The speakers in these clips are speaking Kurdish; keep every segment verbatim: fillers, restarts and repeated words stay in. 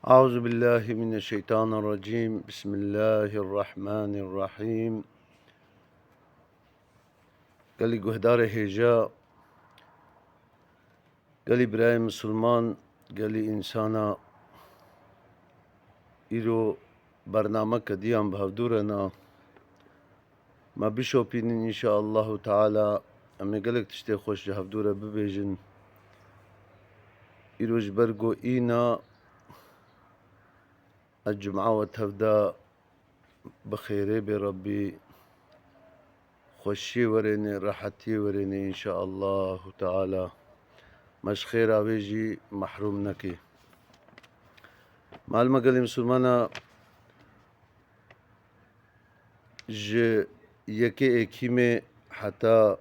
Eûzubillahimineşşeytanirrecîm. Bismillahirrahmanirrahîm. Gelî guhdarê hêja, gelî birayê misilman, gelî însana, îro bernameke diyan bi hevdû re na. Me bişopînin înşaallahu teala, em ê gelek tiştê xweş ji hevdû re bibêjin. Îro ji ber ku îna ez cuma we tevda bi xêrê bê Rebbî, xweşiyê werênê, rehetiyê werênê înşaallahu teala. Me ji xêra wê jî mehrûm nekê. Malime gelê misilmana, ji yekê êkîmê heta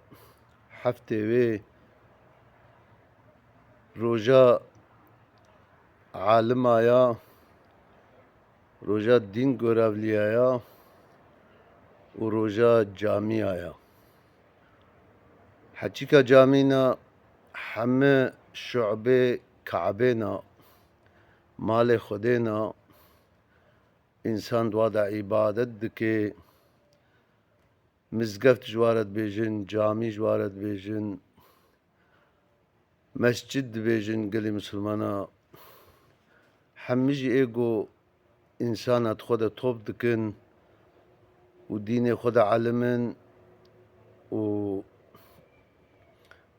heftê wê roja alima ya, roja dîn görevliya ya û roja camiya ya. Heçîka camîna heme şu'bê Kabê na, malê Xwedê na, însan di wa de îbadet dike, mizgeft ji wa re dibêjin, camî ji wa re dibêjin, mescid dibêjin, gelî misilmana. Hemî jî ê ku însana di xwe de top dikin û dînê xwe de elimin û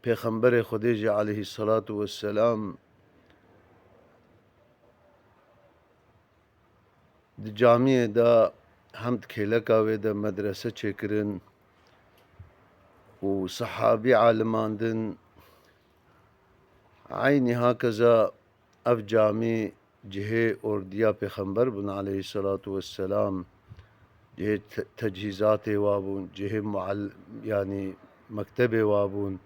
Pêxemberê Xwedê jî aleyhisselatu vesselam di camiyê de hem di kêleka wê de medrese çêkirin û sehabî alimandin. Eynî hakeza ev camî cihê ordiya Pêxember bûn aleyhisselatu vesselam, cihê te-, tecihîzatê wa bûn, cihê mual-, yanî mektebê wa bûn.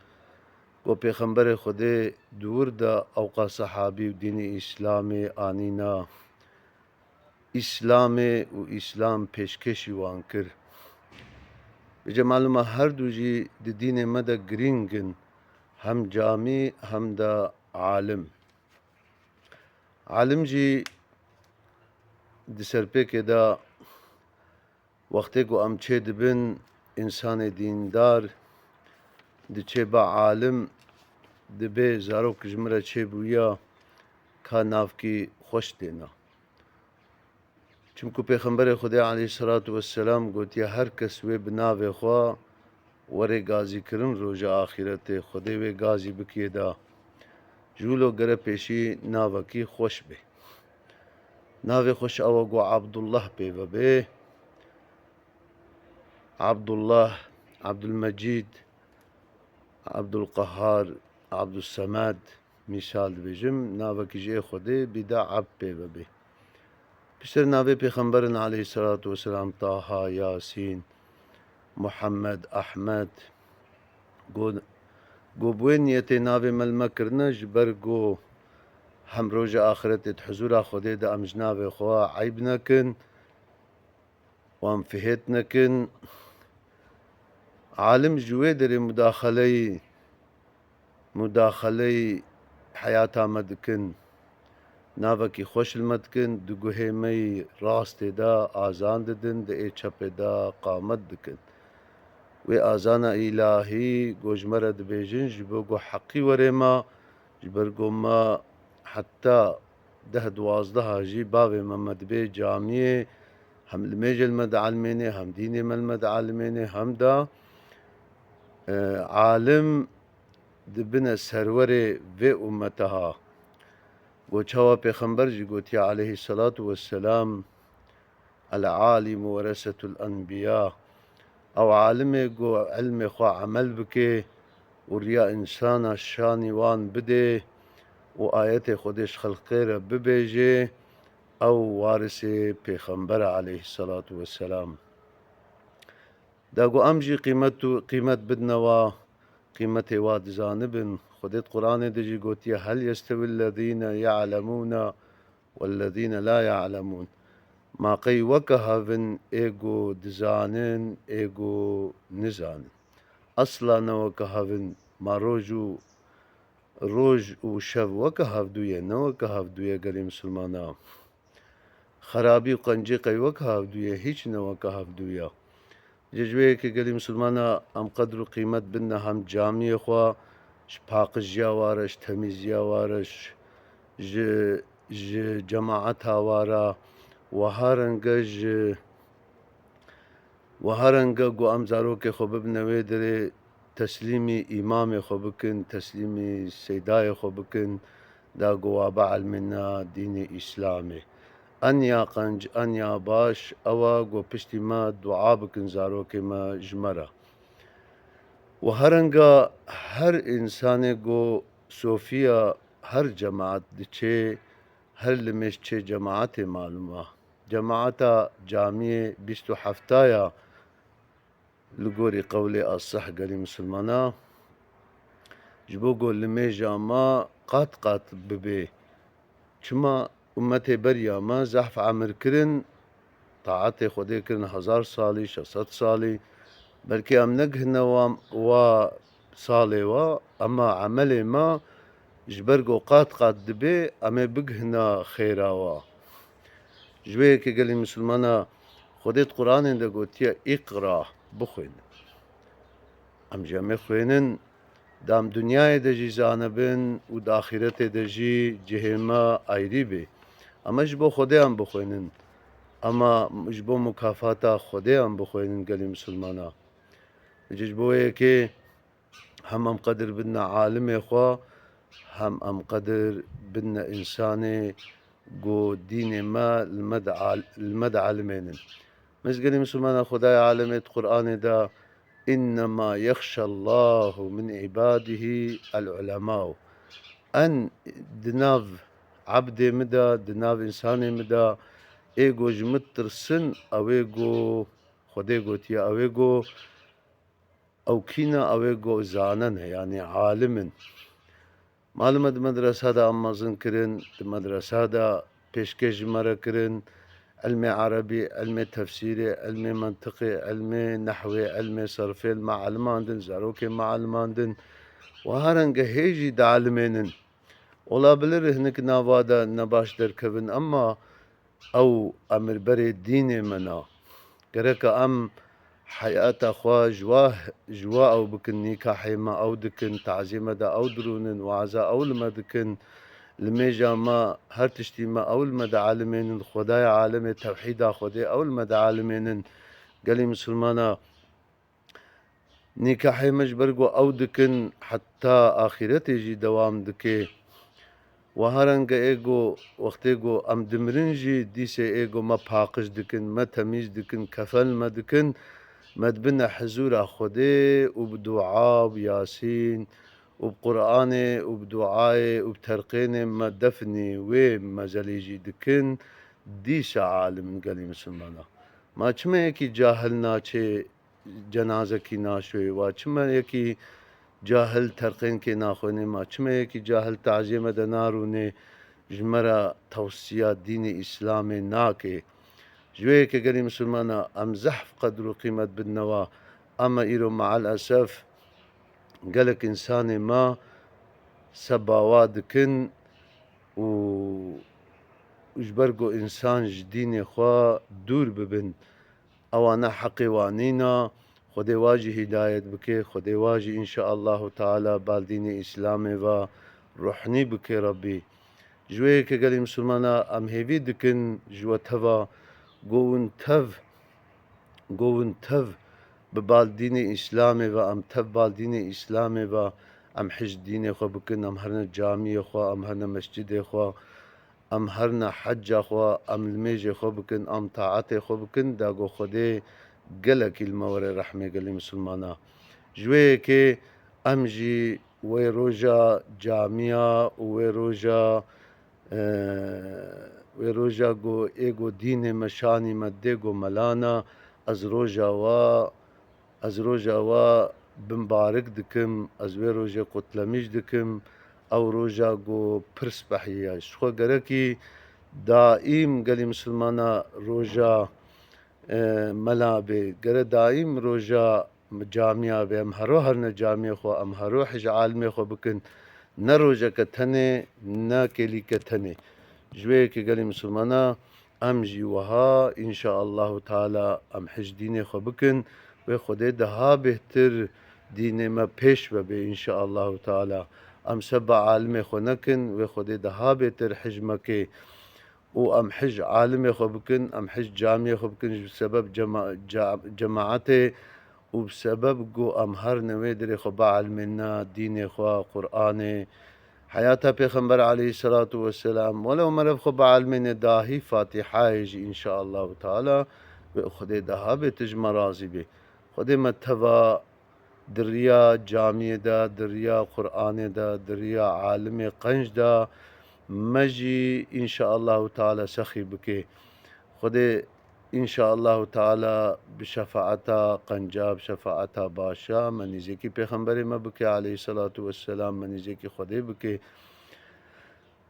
Ku Pêxemberê Xwedê di wir de ewqa sehabî û dînê Îslamê anîna. Îslamê û Îslam pêşkêşî wan kir. Vêce malûma her du jî di dînê me de girîng in. Hem camî hem de alim. Alim jî di serpêkê de wextê ku em çê dibin, însanê dîndar diçe ba alim, dibê zarok ji min re çêbûya ka navkî xweş têna. Çimku Pêxemberê Xwedê aleyhisselatu vesselam gotiye, her kes wê bi navê xwe were gazîkirin roja axîretê, Xwedê wê gazî bikiye da. Ji wilo gere pêşî navekî xweş bê. Navê xweş ew e ku Abdullah pê ve bê. Abdullah, Abdulmecîd, Abdulqehar, Abdulsemed, mîsal dibêjim, navekî ji ê Xwedê bî da Abd pê ve bê. Piştre navê Pêxemberin aleyhisselatu vesselam, Taha, Yasîn, Muhammed, Ahmed, go, go bi wê niyetê navê me li me kirine, ji ber go hem roja axretê di huzûra Xwedê de em ji navê xwe eyb nekin, wan fihêt nekin. Alim ji wê derê mudaxeleyî, mudaxeleyî heyata me dikin. Navekî xweş li me dikin, di guhê me yî rastê de azan didin, di ê çepê de qamet dikin. Wê azana îlahî go ji me re dibêjin, ji bo go heqî were me, ji ber go me heta deh duwazdeha jî bavê me me dibê camiyê, hem limêje li me dielmênê, hem dînê me li me dielmênê, hem de, e, alim dibine serwerê vê ummeteha. Go çawa Pêxember jî gotiye aleyhisselatu vesselam, "El-alimu weresetul enbiya." Ew alimê ku ilmê xwe emel bike û riya însana şanî wan bide û ayetê Xwedê ji xelqê re bibêje, ew warisê Pêxember e aleyhisselatu vesselam. Da ku em jî qîmet û, qîmet bidine wa, qîmetê wa dizanibin. Xwedê di Quranê de jî gotiye, "Hel yestewî ellezîne ya'lemûne wellezîne la ya'lemûn." Ma qey weke hev in ê ku dizanin, ê ku nizanin? Esla ne weke hev in. Ma roj û, roj û şev weke hevdû ye, ne weke hevdû ye gelê misilmana. Xerabî û qencî qey wek hevdû ye, hîç ne weke hevdû ya. Ji, ji wê yekê gelî misilmana em qedr û qîmet bidne hem camiyê xwe, ji paqijiya wa re, ji temîziya wa re, ji, ji, ji cemaeta wa re, wiha renge ji, wiha renge ku em zarokê xwe bibine wê derê, teslîmî îmamê xwe bikin, teslîmî seydayê xwe bikin, da ku wa bielmîne dînê Îslamê. Enya qenc, enya baş, ew e ku piştî me dua bikin zarokê me ji me re. Û herenge her însanê ku sofiya her cemaet diçê, her limêj çê cemaetê malûm e. Cemaeta camiyê bîst û hefta ya, li gorî qewlê asih gelî misilmana, ji bo ku limêja me qat qat bibe. Çima ummetê beriya me zehf emir kirin, taetê Xwedê kirin hezar salî, şeş sed salî, belkî em negihine wa, wa salê wa, ema emelê me ji ber ku qat qat dibe, em ê bigihine xêra wa. Ji wê yekê gelî misilmana Xwedê di Quranê de gotiye, "Îqra", bixwînin. Em jî em ê xwênin, da em dinyayê de jî zanibin û di axîretê de jî cihê me ayrî bê. Em ê ji bo Xwedê em bixwênin. Ema ji bo mukafata Xwedê em bixwênin gelî misilmana. Ji, ji bo yekê hem em qedir bidine alimê xwe, hem em qedir bidine însanê ku dînê me li me de al-, li me de alimênin. Mizgilî misilmana Xwedayê alemê di Quranê de, "Innema yexşallahu min ibadihî el-ulemau." En di nav ebdê min de, di nav însanê min de, ê ku ji min tirsin, ew ê ku Xwedê gotiye, ew ê ku ew kî ne, ew ê ku zane ne, yanî alim in. Malûm e di medresa de em mezin kirin, di medresa de pêşkêş ji me re kirin, ilmê erebî, ilmê tefsîrê, ilmê mentiqê, ilmê nehwê, ilmê serfê li me elimandin, zarokê me elimandin. Û her renge hê jî dielmênin. Olabilir hinek nava de nebaş derkevin, ema ew emirberê dînê me ne. Gereke em heyata xwe ji wa, ji wa ew bikin, nîkahê me ew dikin, taziyê me de ew dirûnin, waza ew li me dikin, limêja me, her tiştî me ew li me dialimênin, Xwedaya alemê, tewhîda Xwedê ew li me dialimênin. Gelî misilmana, nîkahê me ji ber ku ew dikin, heta axîretê jî dewam dike. Wiha renge ê ku wextê ku em dimirin jî, dîsê ê ku me paqij dikin, me temîz dikin, kefen me dikin, me dibine hizûra Xwedê û bi dua û bi Yasîn û bi Quranê û bi duayê û bi terqênê me defnê wê mezelê jî dikin, dîsa alim gelî misilmana. Ma çima yekî cahil naçê cenazekî naşoyê, wa çima yekî cahil terqênkê naxwênê, ma çima yekî cahil taziyê me de narûnê, ji me re tewsiya dînê Îslamê nake? Ji wê yekê gelî misilmana em zehf qedr û qîmet bidine wa, ema îro meal esef gelek însanê me seba wa dikin û ji ber ku însan ji dînê xwe dûr bibin, ewana heqê wa nîna. Xwedê wa jî hîdayet bike, Xwedê wa jî înşaallahu teala bal dînê Îslamê ve ruhnî bike Rebbî. Ji wê yekê gelî misilmana em hêvî dikin ji we teva, go win tev, go win tev bi bal dînê Îslamê ve, em tev bal dînê Îslamê ve, em hij dînê xwe bikin, em herine camiyê xwe, em herine mescidê xwe, em herine hecca xwe, em limêjê xwe bikin, em taetê xwe bikin, da ku Xwedê gelekî li me were rehmê gelî misilmana. Ji wê yekê em jî wê roja camiya û wê roja, e, wê roja ku ê ku dînê me şanî me dê ku melana, ez roja wa, ez roja wa bimbarik dikim, ez wê rojê qutlemîş dikim, ew roja ku pir spehî ye. Ji xwe gerekî daîm gelî misilmana roja, e, mela bê. Gere daîm roja camiya bê. Em hero herine camiyê xwe, em hero hij alimê xwe bikin. Ne rojeke tenê, ne kêlîke tenê. Ji wê yekê gelî misilmana Em jî wiha, înşaallahu teala, em hij dînê xwe bikin, wê Xwedê daha bêhtir dînê me pêş ve bê, înşaallahu teala. Em seba alimê xwe nekin, wê Xwedê daha bêhtir hij me kê. Û em hij alimê xwe bikin, em hij camiyê xwe bikin, ji sebeb cema-, ca-, cemaetê û bi sebeb ku em her newê dirê xwe bielmêne dînê xwe, Qur'anê, heyata Pêxember aleyhisselatu vesselam, welew meriv xwe bielmêne dahî Fatîhayê jî, înşaallahu teala, wê Xwedê daha bêhtir ji me razî bê. Xwedê me teva di riya camiyê de, di riya Qur'anê de, di riya alimê qenc de me jî, înşaallahu teala, sexî bikê. Xwedê, înşaallahu teala, bi şefaeta qenca, bi şefaeta başa me nîzêkî Pêxemberê me bike, aleyhisselatu vesselam, me nîzêkî Xwedê bike.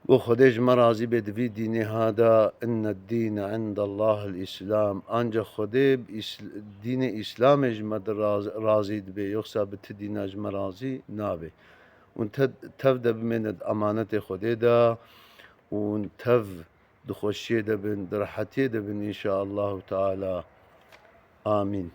Û Xwedê ji me razî bê di vî dînê ha de, inne dîne indallahil îslam. Ancak Xwedê bi îsl-, dînê Îslamê ji me de raz-, razî dibe, yoksa bi ti dîna ji me razî nabe. Hûn te-, tev de bimêne di emanetê Xwedê de, û hûn tev di xweşiyê de bin, di rehetiyê de bin, înşaallahu teala. Amîn.